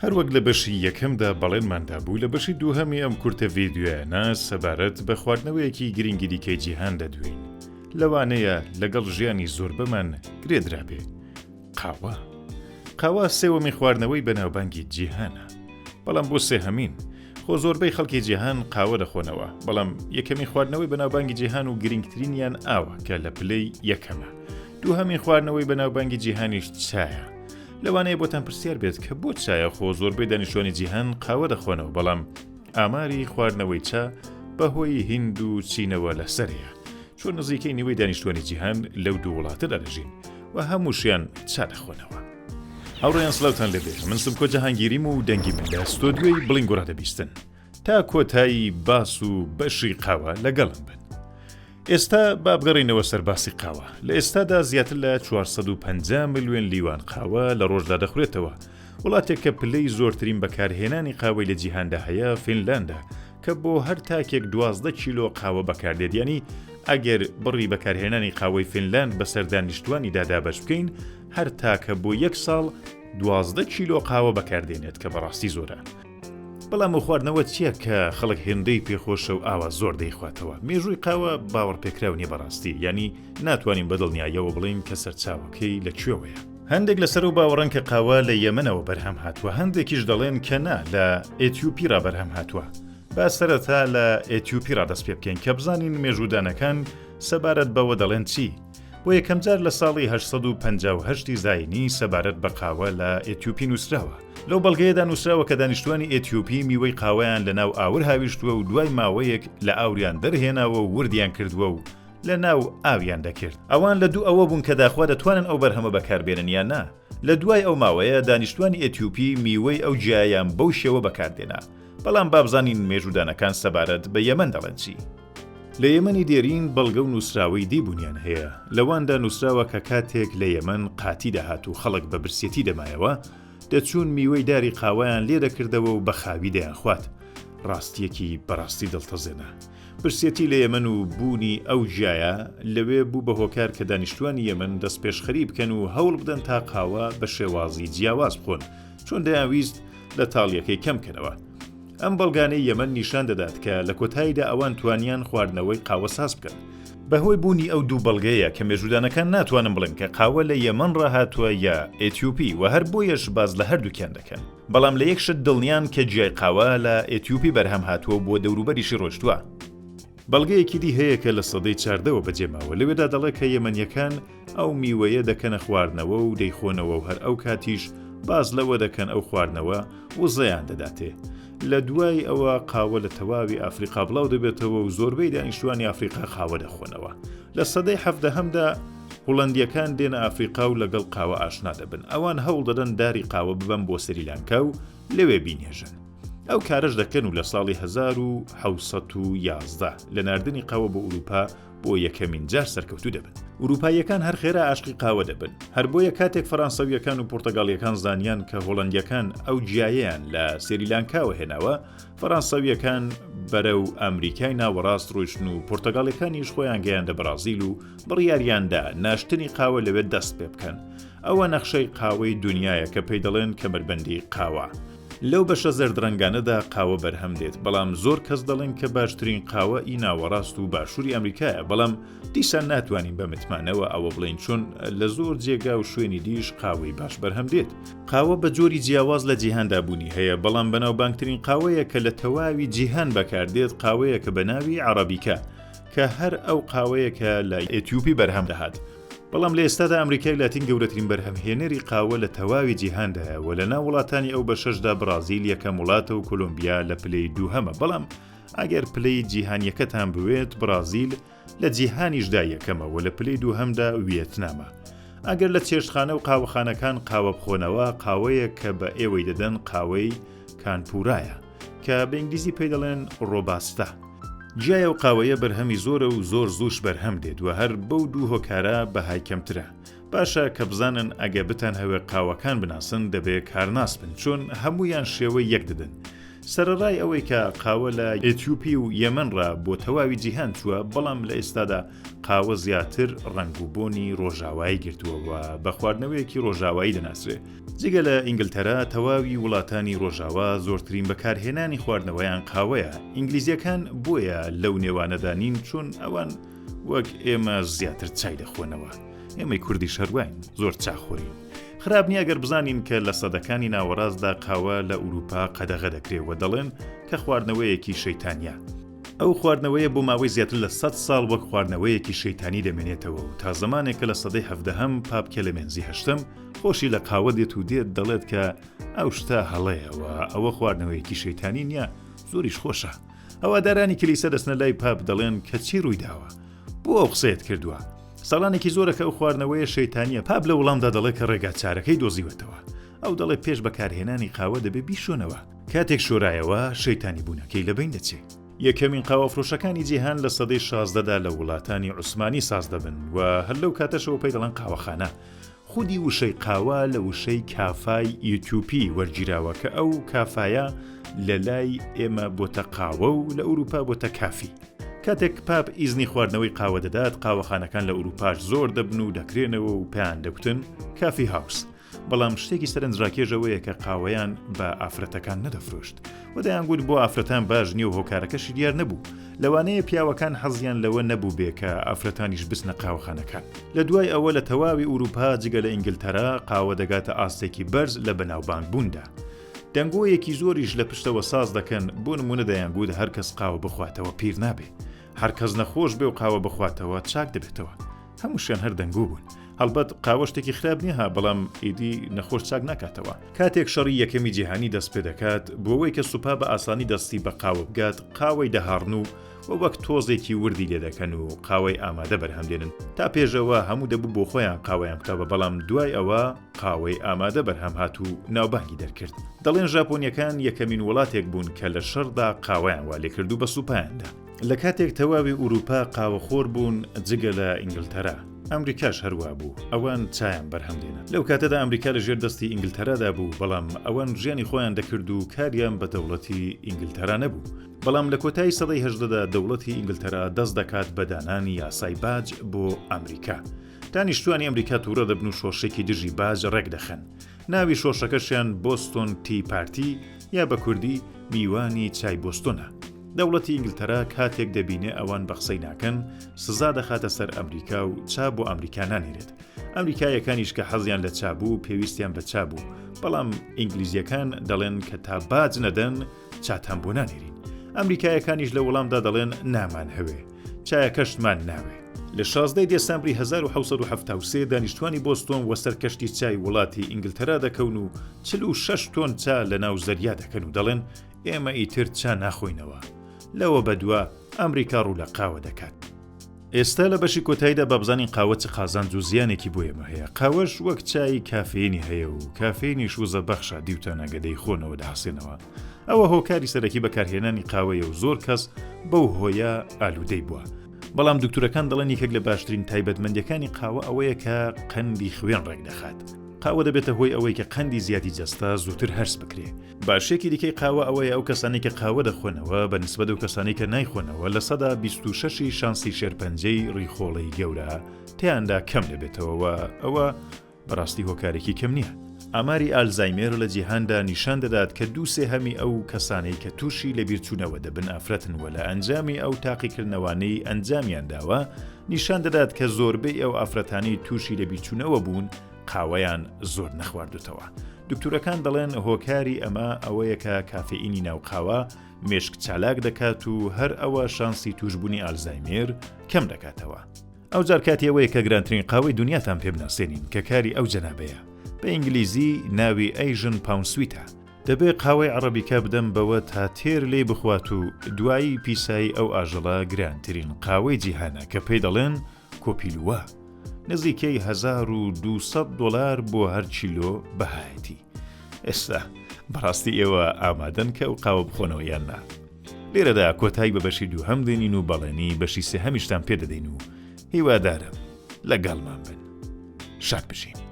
هەروەک لە بەشی یەکەمدا بەڵێنمان دابوو، لە بەشی دووهەمی ئەم کورتە ڤیدیۆیانە سەبارەت بە خواردنەوەیەکی گرینگی دیکەی جیهان دەدوێین. لەوانەیە لەگەڵ ژیانی زۆربەمان گرێ درابێ. قاوە. قاوە سێوەمین خواردنەوەی بەناوبانگی جیهانە. بەڵام بۆ سێهەمین؟ خۆ زۆربەی خەڵکی جیهان قاوە دەخۆنەوە، بەڵام یەکەمین خواردنەوەی بەناوبانگی جیهان و گرینگترینیان ئاوە کە لە پلەی یەکەمە. دووهەمین خواردنەوەی بەناوبانگی جیهانیش چایە. لەوانەیە بۆتان پرسیار بێت کە بۆ چایە خۆ زۆربەی دانیشتوانی جیهان قاوە دەخۆنەوە بەڵام ئاماری خواردنەوەی چا بەهۆی هیند و چینەوە لەسەرەیە چۆن نزیکەی نیوەی دانیشتوانی جیهان لەو دوو وڵاتەدا دەژین و هەمووشیان چا دەخۆنەوە. هاوڕێیان سلاوتان لێبێ من سمکۆ جەهانگیریم و دەنگی من لە ستۆدیۆی بڵینگۆڕا دەبیستن تا کۆتایی باس و بەشی قاوە لەگەڵم بن. ئێستا با بگەڕێینەوە سەر باسی قاوە. لە ئێستادا زیاتر لە 450 ملیۆن لیوان قاوە لە ڕۆژدا دەخورێتەوە. وڵاتێک کە پلەی زۆرترین بەکارهێنانی قاوەی لە جیهاندا هەیە فینلاندە کە بۆ هەر تاکێک 12 کیلۆ قاوە بەکاردێت یانی ئەگەر بڕی بەکارهێنانی قاوەی فینلاند بەسەر دانیشتوانیدا دابەش بکەین هەر تاکە بۆ یەک ساڵ 12 کیلۆ قاوە بەکاردێنێت کە بەڕاستی زۆرە. بەڵام ئەو خواردنەوە چییە کە خەڵک هێندەی پێخۆشە و ئاوا زۆر دەیخواتەوە؟ مێژووی قاوە باوەڕپێکراو نییە بەڕاستی، یانی ناتوانین بە دڵنیاییەوە بڵێین کە سەرچاوەکەی لە کوێوەیە. هەندێک لەسەر ئەو باوەڕەن کە قاوە لە یەمەنەوە بەرهەم هاتووە، هەندێکیش دەڵێن کە نا لە ئێتیوپی ڕا بەرهەم هاتووە. با سەرەتا لە ئێتیوپی ڕا دەست پێ بکەین کە بزانین مێژوودانەکان سەبارەت بەوە دەڵێن چی. بۆ یەکەمجار لە ساڵی 858 زاینی سەبارەت بە قاوە لە ئێتیوپی نووسراوە. لەو بەڵگەیەدا نووسراوە کە دانیشتوانی ئێتیوپی میوەی قاوەیان لە ناو ئاور هاویشتووە و دوای ماوەیەک لە ئاوریان دەرهێناوە و وردیان کردووە و لە ناو ئاویان دەکرد. ئەوان لە دوو ئەوە بوون کە داخوا دەتوانن ئەو بەرهەمە بەکاربێنن یان نا. لە دوای ئەو ماوەیە دانیشتوانی ئێتیوپی میوەی ئەو گیایەیان بەو شێوە بەکاردێنا. بەڵام با بزانین مێژوودانەکان سەبارەت بە یەمەن دەڵێن چی. لە یەمەنی دێرین بەڵگە و نووسراوەی دی بوونیان هەیە، لە واندا نووسراوە کە کاتێک لە یەمەن قاتی دەهات و خەڵک بە برسیەتی دەمایەوە، دەچوون میوەی داری قاوەیان لێ دەکردەوە و بە خاوی دەیانخوات. ڕاستییەکی بەڕاستی دڵتەزێنە. برسیەتی لە یەمەن و بوونی ئەو گیایە لەوێ بوو بە هۆکار کە دانیشتووانی یەمەن دەستپێشخەری بکەن و هەوڵ بدەن تا قاوە بە شێوازی جیاواز بخۆن، چون دەیانویست لە تاڵییەکەی کەم کەنەوە. ئەم بەڵگانەی یەمەن نیشان دەدات کە لە کۆتاییدا ئەوان توانیان خواردنەوەی قاوە ساز بکەن. بەهۆی بوونی ئەو دوو بەڵگەیە کە مێژوودانەکان ناتوانن بڵێن کە قاوە لە یەمەن ڕا هاتووە یا ئێتیوپی و هەر بۆیەش باس لە هەردووکیان دەکەن. بەڵام لە یەک شت دڵنیان کە گیای قاوە لە ئێتیوپی بەرهەم هاتووە و بۆ دەوروبەریشی ڕۆیشتووە. بەڵگەیەکی دی هەیە کە لە سەدەی چاردەوە بەجێ ماوە، لەوێدا دەڵێ کە یەمەنییەکان ئەو میوەیە دەکەنە خواردنەوە و دەیخۆنەوە و هەر ئەو کاتیش باس لەوە دەکەن ئەو خواردنەوە وزەیان دەداتێ. لە دوای ئەوە قاوە لە تەواوی ئافریقا بڵاو دەبێتەوە و زۆربەی دانیشتوانی ئافریقا قاوە دەخۆنەوە. لە سەدەی حەڤدەهەمدا هوڵەندییەکان دێنە ئافریقا و لەگەڵ قاوە ئاشنا دەبن. ئەوان هەوڵ دەدەن داری قاوە ببەن بۆ سریلانکا و لەوێ بینێژن. ئەو کارەش دەکەن و لە ساڵی 1711 لە ناردنی قاوە بۆ ئورووپا بۆ یەکەمین جار سەرکەوتوو دەبن. ئورووپاییەکان هەر خێرا ئاشقی قاوە دەبن. هەر بۆیە کاتێک فەرانسەوییەکان و پورتەگاڵییەکان زانیان کە هۆڵەندییەکان ئەو گیایەیان لە سێریلانکاوە هێناوە، فەرانسەوییەکان بەرەو ئەمریکای ناوەڕاست ڕۆیشتن و پورتەگاڵییەکانیش خۆیان گەیاندە بەڕازیل و بڕیاریان دا ناشتنی قاوە لەوێ دەست پێ بکەن. ئەوە نەخشەی قاوەی دونیایە کە پێی دەڵێن کەمەربەندی قاوە. لەو بەشە زەردڕەنگانەدا قاوە بەرهەم دێت، بەڵام زۆر کەس دەڵێن کە باشترین قاوە ئی ناوەڕاست و باشووری ئەمریکایە، بەڵام دیسان ناتوانین بە متمانەوە ئەوە بڵێین چون لە زۆر جێگا و شوێنی دیش قاوەی باش بەرهەم دێت. قاوە بە جۆری جیاواز لە جیهاندا بوونی هەیە، بەڵام بەناوبانگترین قاوەیە کە لە تەواوی جیهان بەکاردێت قاوەیەکە بە ناوی عەڕەبیکا کە هەر ئەو قاوەیە کە لە ئێتیوپی بەرهەم دەهات. بەڵام لە ئێستادا ئەمریکای لاتین گەورەترین بەرهەمهێنەری قاوە لە تەواوی جیهاندایە و لەناو وڵاتانی ئەو بەشەشدا بڕازیل یەکەم وڵاتە و کۆلۆمبیا لە پلەی دووهەمە بەڵام ئەگەر پلەی جیهانیەکەتان بوێت بڕازیل لە جیهانیشدا یەکەمە و لە پلەی دووهەمدا ویەتنامە. ئەگەر لە چێشتخانە و قاوەخانەکان قاوە بخۆنەوە قاوەیەک کە بە ئێوەی دەدەن قاوەی کانپورایە. کە بە ئینگلیزی پێی دەڵێن ڕۆباستا. جیای ئەو قاوەیە بەرهەمی زۆرە و زۆر زووش بەرهەم دێت و هەر بەو دوو هۆکارە بەهای کەمترە. باشە کە بزانن ئەگە بتانهەوێ قاوەکان بناسن دەبێ کارناس بن چون هەموویان شێوەی یەک دەدەن. سەرەڕای ئەوەی کە قاوە لە ئێتیوپی و یەمەن ڕا بۆ تەواوی جیهان چووە، بەڵام لە ئێستادا قاوە زیاتر ڕەنگ و بۆنی ڕۆژاوایی گرتووە و بە خواردنەوەیەکی ڕۆژاوایی دەناسرێ. جگە لە ئینگلتەرا تەواوی وڵاتانی ڕۆژاوا زۆرترین بەکارهێنانی خواردنەوەیان قاوەیە، ئینگلیزیەکان بۆیە لەو نێوانەدا نین چون ئەوان وەک ئێمە زیاتر چای دەخۆنەوە، ئێمەی کوردیش هەرواین زۆر چاخۆرین. خراپ نییە گەر بزانین کە لە سەدەکانی ناوەڕاستدا قاوە لە ئورووپا قەدەغە دەکرێ و دەڵێن کە خواردنەوەیەکی شەیتانییە. ئەو خواردنەوەیە بۆ ماوەی زیاتر لە سەت ساڵ وەک خواردنەوەیەکی شەیتانی دەمێنێتەوە و تا زەمانێک کە لە سەدەی حەڤدەهەم پاپ کێلێمێنزی هەشتەم خۆشی لە قاوە دێت و دێت دەڵێت کە ئەو شتە هەڵەیە و ئەوە خواردنەوەیەکی شەیتانی نییە زۆریش خۆشە. هەوادارانی کلیسە دەچنە لای پاپ دەڵێن کە چی ڕوویداوە؟ بۆ ئەو قسەیەت کردووە؟ ساڵانێکی زۆرە کە ئەو خواردنەوەیە شەیتانییە، پاپ لە وڵامدا دەڵێ کە ڕێگا چارەکەی دۆزیوەتەوە. ئەو دەڵێ پێش بەکارهێنانی قاوە دەبێ بیشۆنەوە. کاتێک شۆرایەوە شەیتانی بوونەکەی لەبەین دەچێ. یەکەمین قاوەفرۆشەکانی جیهان لە سەدەی شازدەدا لە وڵاتانی عوسمانی ساز دەبن و هەر لەو کاتەشەوە پێی دەڵێن قاوەخانە. خودی وشەی قاوە لە وشەی کافای ئیتیوپی وەرگیراوە کە ئەو کافایە لە لای ئێمە بۆتە قاوە و لە ئورووپا بۆتە کافی. کاتێک پاپ ئیزنی خواردنەوەی قاوە دەدات، قاوەخانەکان لە ئورووپاش زۆر دەبن و دەکرێنەوە و پێیان دەگوتن coffee house. بەڵام شتێکی سەرنجڕاکێش ئەوەیە کە قاوەیان بە ئافرەتەکان نەدەفرۆشت و دەیانگوت بۆ ئافرەتان باش نییە و هۆکارەکەشی دیار نەبوو. لەوانەیە پیاوەکان حەزیان لەوە نەبووبێ کە ئافرەتانیش بچنە قاوەخانەکان. لە دوای ئەوە لە تەواوی ئورووپا جگە لە ئینگلتەرا قاوە دەگاتە ئاستێکی بەرز لە بەناوبانگبووندا. دەنگۆیەکی زۆریش لە پشتەوە ساز دەکەن، بۆ نموونە دەیانگوت هەر کەس قاوە بخواتەوە پیر نابێ. هەر کەس نەخۆش بێ و قاوە بخواتەوە چاک دەبێتەوە. هەمووشیان هەر دەنگۆ بوون. هەڵبەت قاوە شتێکی خراپ نییە ها، بەڵام ئیدی نەخۆش چاک ناکاتەوە. کاتێک شەڕی یەکەمی جیهانی دەست پێدەکات، بۆوەی کە سوپا بە ئاسانی دەستی بە قاوە بگات، قاوەی دەهاڕن و و وەک تۆزێکی وردی لێدەکەن و قاوەی ئامادە بەرهەم دێنن. تا پێش ئەوە هەموو دەبوو بۆ خۆیان قاوەیان بکا بە بەڵام دوای ئەوە قاوەی ئامادە بەرهەم هات و ناوبانگی دەرکرد. دەڵێن ژاپۆنیەکان یەکەمین وڵاتێک بوون کە لە شەڕدا قاوەیان وا لێکرد و بە سوپایان دا. لە کاتێک تەواوی ئورووپا قاوەخۆر بوون جگە لە ئینگلتەرا. ئەمریکاش هەر وا بوو. ئەوان چایان بەرهەم دێنا. لەو کاتەدا ئەمریکا لە ژێر دەستی ئینگلتەرادا بوو، بەڵام ئەوان ژیانی خۆیان دەکرد و کاریان بە دەوڵەتی ئینگلتەرا نەبوو. بەڵام لە کۆتایی سەدەی هەژدەدا دەوڵەتی ئینگلتەرا دەست دەکات بە دانانی یاسای باج بۆ ئەمریکا. دانیشتووانی ئەمریکا تووڕە دەبن و شۆڕشێکی دژی باج ڕێک دەخەن. ناوی شۆڕشەکەشیان Boston Tea Party یا بە کوردی میوانی چای بۆستۆنە. دەوڵەتی ئینگلتەرا کاتێک دەبینێ ئەوان بە قسەی ناکەن، سزا دەخاتە سەر ئەمریکا و چا بۆ ئەمریکا نانێرێت. ئەمریکاییەکانیش کە حەزیان لە چا بوو، پێویستیان بە چا بوو، بەڵام ئینگلیزییەکان دەڵێن کە تا باج نەدەن چاتان بۆ نانێرین. ئەمریکاییەکانیش لە وەڵامدا دەڵێن نامانهەوێ، چایەکەشتمان ناوێ. لە 16 ی دێسامبری 1773 دانیشتوانی بۆستۆن وەسەر کەشتی چای وڵاتی ئینگلتەرا دەکەون و 46 تۆن چا لەناو زەریا دەکەن و دەڵێن ئێمە ئیتر چا ناخۆینەوە. لەوە بەدوا ئەمریکا ڕوو لە قاوە دەکات. ئێستا لە بەشی کۆتاییدا با بزانین قاوە چ قازانج و زیانێکی بۆ ئێمە هەیە. قاوەش وەک چای کافێینی هەیە و کافێینیش وزە بەخشە، دیوتانە گە دەیخۆنەوە دەحەسێنەوە. ئەوە هۆکاری سەرەکی بەکارهێنانی قاوەیە و زۆر کەس بەو هۆیە ئالوودەی بووە. بەڵام دکتورەکان دەڵێن یەکێک لە باشترین تایبەتمەندیەکانی قاوە ئەوەیە کە قەندی خوێن ڕێکدەخات. قاوە دەبێتە هۆی ئەوەی کە قەندی زیادی جەستە زووتر هەرس بکرێ. باشیەکی دیکەی قاوە ئەوەیە ئەو کەسانەی کە قاوە دەخۆنەوە بە نیسبەت ئەو کەسانەی کە نایخۆنەوە 26% ی شانسی شێرپەنجەی ڕیخۆڵەی گەورە تیاندا کەم دەبێتەوە و ئەوە بەڕاستی هۆکارێکی کەم نییە. ئاماری ئالزایمێر لە جیهاندا نیشان دەدات کە دوو سێهەمی ئەو کەسانەی کە تووشی لەبیرچوونەوە دەبن ئافرەتن و لە ئەنجامی ئەو تاقیکردنەوانەی ئەنجامیان داوە نیشان دەدات کە زۆربەی ئەو ئافرەتانەی تووشی لەبیرچوونەوە بوون قاوەیان زۆر نەخواردوتەوە. دکتورەکان دەڵێن هۆکاری ئەمە ئەوەیە کە کافێئینی ناو قاوە مێشک چالاک دەکات و هەر ئەوە شانسی تووشبوونی ئالزایمێر کەم دەکاتەوە. ئەوجار کاتی ئەوەیە کە گرانترین قاوەی دونیاتان پێ بناسێنین کە کاری ئەو جەنابەیە. بە ئینگلیزی ناوی Asian Pound Sweet ە. دەبێ قاوەی عەڕەبیکا بدەم بەوە تا تێر لێی بخوات و دوایی پیسایی ئەو ئاژەڵە گرانترین قاوەی جیهانە کە پێی دەڵێن کۆپیلووە. نزیکەی 1200 دۆلار بۆ هەر کیلۆ بەهایەتی. ئێستا بەڕاستی ئێوە ئامادەن کە ئەو قاوە بخۆنەوە یان نا؟ لێرەدا کۆتایی بە بەشی دووهەم دێنین و بەڵێنی بەشی سێهەمیشتان پێ دەدەین و هیوادارم لەگەڵمان بن. شاد بژین.